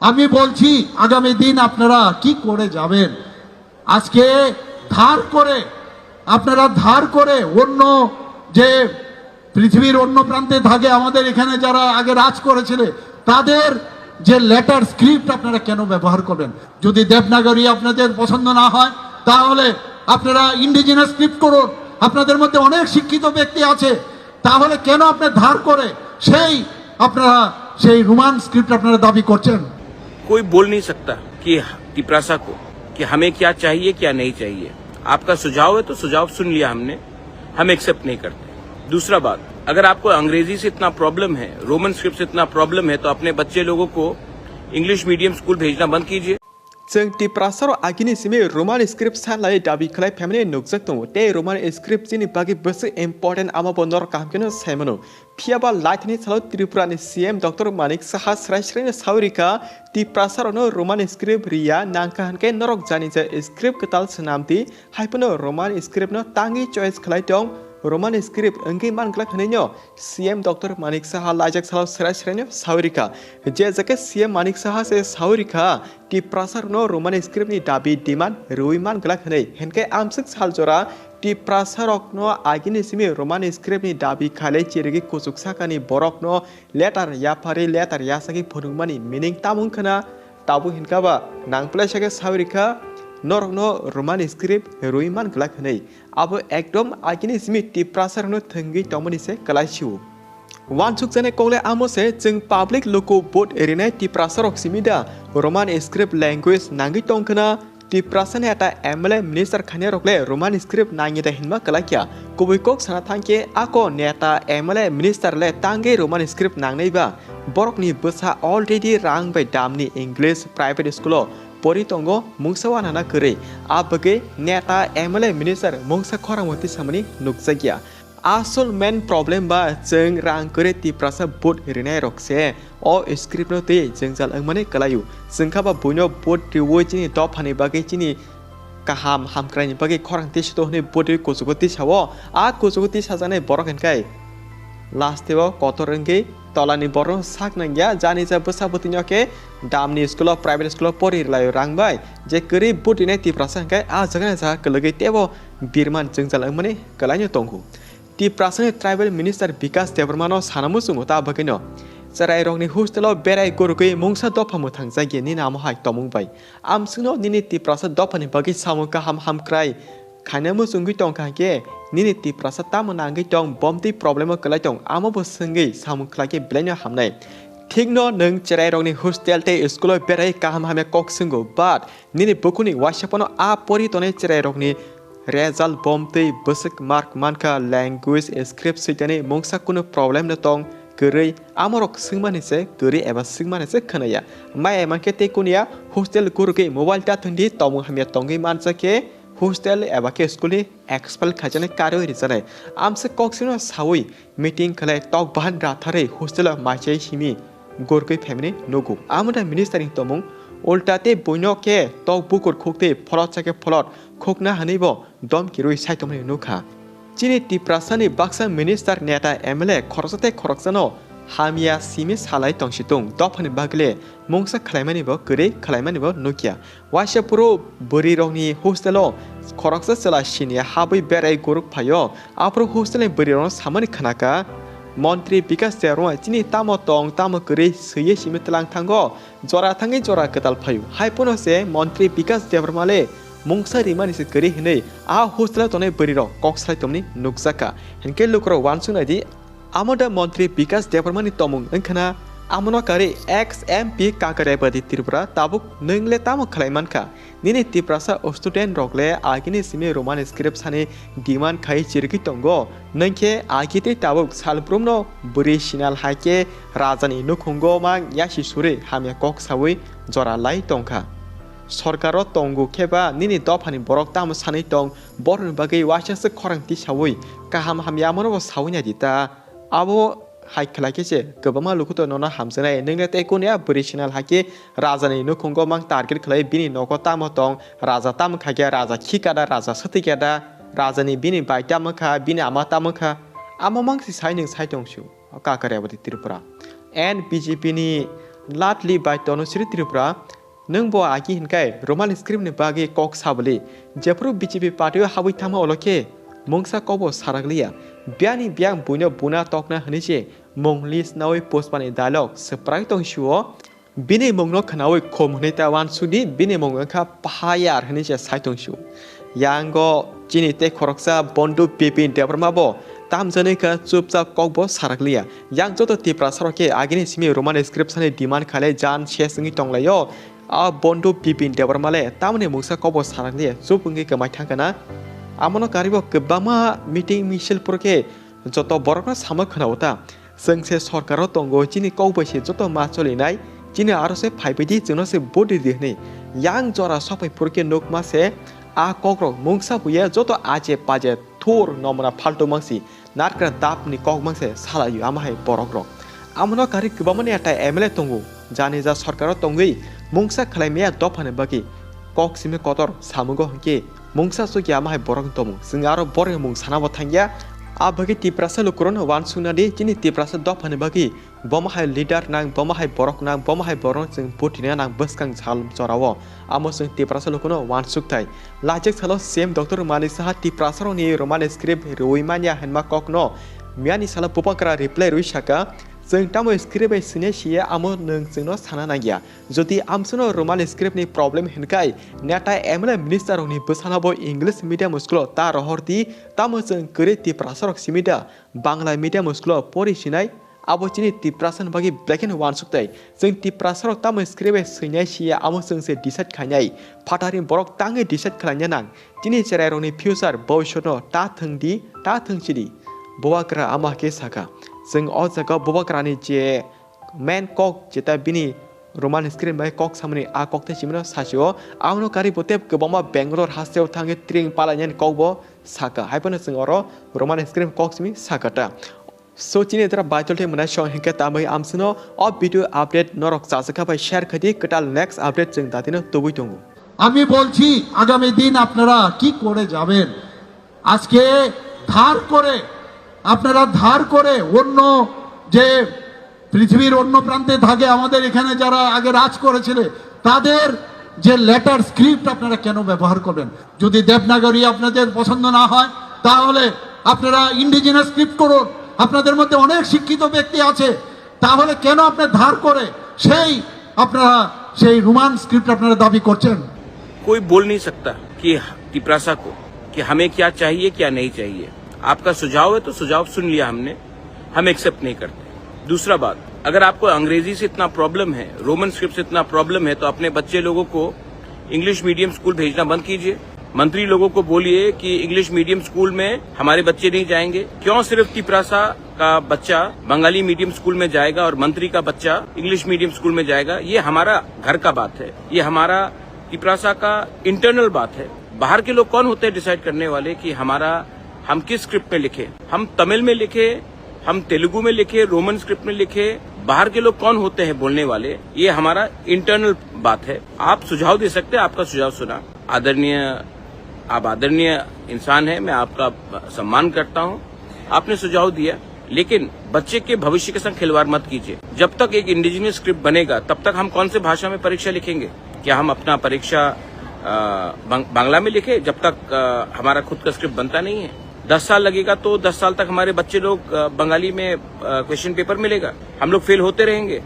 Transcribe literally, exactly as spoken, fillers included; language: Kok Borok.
আমি বলছি, আগামী দিন আপনারা কি করে যাবেন? আজকে ধার করে, আপনারা ধার করে অন্য যে পৃথিবীর অন্য প্রান্তে থাকে, আমাদের এখানে যারা আগে রাজ করেছিল, তাদের যে লেটার স্ক্রিপ্ট আপনারা কেন ব্যবহার করবেন? যদি দেবনাগরী আপনাদের পছন্দ না হয়, তাহলে আপনারা ইন্ডিজিনাস স্ক্রিপ্ট করুন। আপনাদের মধ্যে অনেক শিক্ষিত ব্যক্তি আছে, তাহলে কেন আপনি ধার করে সেই, আপনারা সেই রোমান স্ক্রিপ্ট আপনারা দাবি করছেন? कोई बोल नहीं सकता कि तिपरासा को कि हमें क्या चाहिए, क्या नहीं चाहिए। आपका सुझाव है तो सुझाव सुन लिया हमने, हम एक्सेप्ट नहीं करते। दूसरा बात, अगर आपको अंग्रेजी से इतना प्रॉब्लम है, रोमन स्क्रिप्ट से इतना प्रॉब्लम है, तो अपने बच्चे लोगों को इंग्लिश मीडियम स्कूल भेजना बंद कीजिए। Chwng Tiprasarok agini simi Roman script sanlai dabi khlai phaimani nukjak tongo, tei Roman script chini bagwi bwswk important, amo bo norok kaham kheno sai mano. Phiyaba laithani salo Tripura ni C M Doctor Manik Saha srai srai no sawi rikha, Tiprasarokno Roman script riya nangkha hwnkhe norok janija script kwtal swnam di, haiphano Roman script no tangwi choice khlai tong, Roman script wngwi manglak hwnwi no C M Doctor Manik Saha laijak salo srai srai no sawi rikha. Je jake C M Manik Saha se sawi rikha, Tiprasarokno Roman script ni dabi demand rwui manglak hwnwi, hinkhe amswk sal jora Tiprasarokno agini simi Roman script ni dabi khailai chirigwi kuchuk sakani borokno letter yaphari letter yasagwi phunukmani meaning tamo wngkhana? Tabuk hinkha ba nang plai sakhe sawi rikha, norokno Roman script rwui manglak hwnwi. Abo ekdom agini simi Tiprasarokno thwngwi tongmani se kwlai sio. Wansukjaknai kokle amo se, chwng public luku vote rinai Tiprasarok simi da Roman script language nangwi tongkhwna? Tiprasa neta M L A minister khainai rok le Roman script nangya da hinma kwlai kya? Kubui kok sana thangkhe ako neta M L A minister le tangwi Roman script nangnai ba? Borokni bwsa already rang bai damni English private school o pori tongo, mungsa wanana kwrwi. A bagwi neta M L A minister mungsa khorang moti samani nukjakya. Asol main problem ba chwng rang kwrwi Tiprasa vote rinai rok se o script no twi jwngjal wngmani kwlaio. Chwngkha ba buino vote riwi chini dophani bagwi, chini kaham hamkraini bagwi khorang tisa to hwnwi vote riwi kuchugo tisao. A kuchugo tisajaknai borok hinkhe last o kotor wngwi tolani borok sak nangya, jani ja bwsa bwtwino khe damni school o, private school o pori rwlaio rang bai. Je kwrwi vote rinai Tiprasa hinkhe a jagani jaga kwlwgwi teibo birman jwngjal wngmani kwlaino tongo. Tiprasani Tribal Minister Bikas Debbarmano sana muchungo ta bagwino chwrairokni hostel o berai gurugwi mungsa dopha mwthang jagya nini amo hai tomung bai. Amswkno nini Tiprasa dophani bagwi samung kaham hamkrai khaina muchungwi tongkha hinkhe nini Tiprasa tamo nangwi tong, bomtwi problem o kwlai tong, amo bo swngwi samung khlaikhe belaino hamnai. Thikno nwng chwrairokni hostel tei school o berai kaham hamya kok swngo, but nini bukhukni waisa phano a pori tonwi chwrairokni result bomtwi bwswk mark mankha, language script switani mungsa kunu problem no tong kwrwi, amorok swngmani se kwrwi eba swngmani se khwnaya. Maya mankhe tei kuniya hostel gurugwi mobile ta thwngdi, tomung hamya tongwi mansa khe hostel eba khe school ni expel khaijaknai karwi rijaknai. Amswk kok sino sawi meeting khlai tok bahan ratharwi hostel o maichai simi gorgwi phaimani nugo. Amo da minister ni tomung, ulta tei buino khe tok bukur khukti pholot chakhe pholot khukna hwnwi bo domki rwi sai tongmani nukha. Chini Tiprasa ni baksa minister, neta, M L A khoroksa tei khoroksano hamya simi salai tongsitung, dophani bagwi le mungsa khlaimani bo kwrwi khlaimani bo nukya. Waisa phuru bwrwirokni hostel o khoroksa chwla siniya habwi berai guruk phaio. Aphuru hostel ni bwrwirokno samani khnaka, Montri Bikas Debbarma chini tamo tong tamo kwrwi swiwi simi tlang thango. Jora thangwi jora kwtal phaio. Hai phano se Montri Bikas Debbarma le mungsa rimani se kwrwi hwnwi a hostel o tongnai bwrwirok kok salai tongmani nukjakha. Hinkhe lukurok uansuk naidi, amo da Montri Bikas Debbarma ni tomung wngkhana? Amono karwi ex M P Kakarya Badi Tripura tabuk nwng le tamo khlai mankha? Nini Tiprasa student rok le agini simi Roman script sani demand khai chirigwi tongo. Nwng khe agi tei tabuk salbrumno bwrwi sinal hai khe rajani nukhungo mang yasi suri hamya kok sawi jora lai tongkha. Sorkaro tongo khe ba nini dophani borok tamo sanwi tong, borokni bagwi uaisa se khorang tisawi kaham hamya amono bo sawi naidi ta. Abo hai khlai khe se kwbangma lukuto nono hamjaknai. Nwng le tei kuniya bwrwi sinal hai khe rajani nukhungo mang target khlai, bini nogo tamo tong, raja tamo khaikhe, raja khikada, raja swtwikada, rajani bini bai tamo kha, bini ama tamo kha, amo mang si sai nwng sai tong su. Kakarya Badi Tripura. And B J P ni Latli bai Tanushree Tripura, nwng bo agi hinkai Roman script ni bagwi kok sabali. Jephuru B J P party o habwi thangma olo khe mungsa kokbo sarakliya. Biyani biyang buino buna tokna hwnwi se mung list nawi puspani dialogue swprak tong sio. Bini mungno khnawi khum hwnwi ta wansukdi, bini mung wngkha Pahayar hwnwi se sai tong sio. Yango chini tei khoroksa Bondu Bipin Debbarma bo tamjani kha chupchap kokbo sarakliya. Yang joto Tiprasa rok khe agini simi Roman script sani demand khalai jan ses wngwi tonglaio. A Bondu Bipin Debbarma le tamoni mungsa kokbo sarakliya, chup wngwi kwmai thangkha na. Amono karibo kwbangma meeting misil phuru khe joto borokno samo khwnao ta. Chwng se sorkaro tongo, chini kok bai se joto ma cholinai, chini aro se phaibaidi, chwngno se vote ridi hwnwi. Yang jora sokphai phuru khe nukma se a kokrok mungsa buya joto aje paje thur nomna phaltu mangsi narkra dapni kok mangse salaio ama hai borokrok. Amono kari kwbangma neta M L A tongo, jani ja sorkaro tongwi mungsa khlai maya dophani bagwi kok simi kotor samungo hwnkhe mungsa chukya ama hai borok tongmung. Chwng aro borokni mung sana bo thangya. A bagwi Tiprasa lukurokno wansukna di, chini Tiprasa dophani bagwi bomo hai leader nang, bomo hai borok nang, bomo hai borok chwng puthina nang bwskang sal chorao. Amo chwng Tiprasa lukuno wansukthai. Lajak salo C M Doctor Manik Saha Tiprasa rokni Roman script rwui manya hwnma kokno miyani salo Bubagra reply rwi saka, "Chwng tamo script bai swinai siya, amo nwng chwngno sana nangya. Jodi amswkno Roman script ni problem hinkai, neta M L A minister rokni bwsano bo English medium school o ta rohor di, tamo chwng kwrwi Tiprasa rok simi da Bangla medium school o pori sinai?" Abo chini Tiprasa ni bagwi belai kheno wansuk tai. Chwng Tiprasa rok tamo script bai swinai siya, amo chwng se decide khainai. Phatari borok tangwi decide khlaina nang. Chini cherai rokni future, bhobishyotno ta thwng di, ta thwng chidi. Bubagra ama khe saka. Chwng o jaga Bubagrani je main kok, jeta bini Roman script bai kok samani a kok tei chimino sachio. Abono kari bo tei kwbangma Bangalore hasteo thangwi tring palainani kok bo saka. Haiphano chwng oro Roman script kok simi sakata. So, chini dra Baitul tei mwnai song hinkhe tamwi amsino o video update norok chajak kha bai share khaidi, kwtal next update chwng datino tubui tongo. আমি বলছি, আগামী দিন আপনারা কি করে যাবেন? আজকে ধার করে, আপনারা ধার করে অন্য যে পৃথিবীর অন্য প্রান্তে থাকে, আমাদের এখানে যারা আগে রাজ করেছিল, তাদের যে লেটার স্ক্রিপ্ট আপনারা কেন ব্যবহার করবেন? যদি দেবনাগরী আপনাদের পছন্দ না হয়, তাহলে আপনারা ইন্ডিজিনাস স্ক্রিপ্ট করুন। আপনাদের মধ্যে অনেক শিক্ষিত ব্যক্তি আছে, তাহলে কেন আপনার ধার করে সেই আপনারা সেই রোমান স্ক্রিপ্ট আপনারা দাবি করছেন? कोई बोल नहीं सकता कि तिपरासा को कि हमें क्या चाहिए, क्या नहीं चाहिए। आपका सुझाव है तो सुझाव सुन लिया हमने, हम एक्सेप्ट नहीं करते। दूसरा बात, अगर आपको अंग्रेजी से इतना प्रॉब्लम है, रोमन स्क्रिप्ट से इतना प्रॉब्लम है, तो अपने बच्चे लोगों को इंग्लिश मीडियम स्कूल भेजना बंद कीजिए। मंत्री लोगों को बोलिए कि इंग्लिश मीडियम स्कूल में हमारे बच्चे नहीं जाएंगे। क्यों सिर्फ तिपरासा का बच्चा बंगाली मीडियम स्कूल में जाएगा और मंत्री का बच्चा इंग्लिश मीडियम स्कूल में जाएगा? ये हमारा घर का बात है, ये हमारा तिपरासा का इंटरनल बात है। बाहर के लोग कौन होते हैं डिसाइड करने वाले कि हमारा, हम किस स्क्रिप्ट में लिखें? हम तमिल में लिखें, हम तेलुगु में लिखें, रोमन स्क्रिप्ट में लिखें, बाहर के लोग कौन होते हैं बोलने वाले? ये हमारा इंटरनल बात है। आप सुझाव दे सकते हैं, आपका सुझाव सुना। आदरणीय, आप आदरणीय इंसान हैं, मैं आपका सम्मान करता हूँ, आपने सुझाव दिया, लेकिन बच्चे के भविष्य के साथ खिलवाड़ मत कीजिए। जब तक एक इंडिजिनस स्क्रिप्ट बनेगा, तब तक हम कौन से भाषा में परीक्षा लिखेंगे? क्या हम अपना परीक्षा, अ, बंग-, बांग्ला में लिखें, जब तक, अ, हमारा खुद का स्क्रिप्ट बनता नहीं है? दस साल लगेगा, तो दस साल तक हमारे बच्चे लोग, अ, बंगाली में, अ, क्वेश्चन पेपर मिलेगा, हम लोग फेल होते रहेंगे।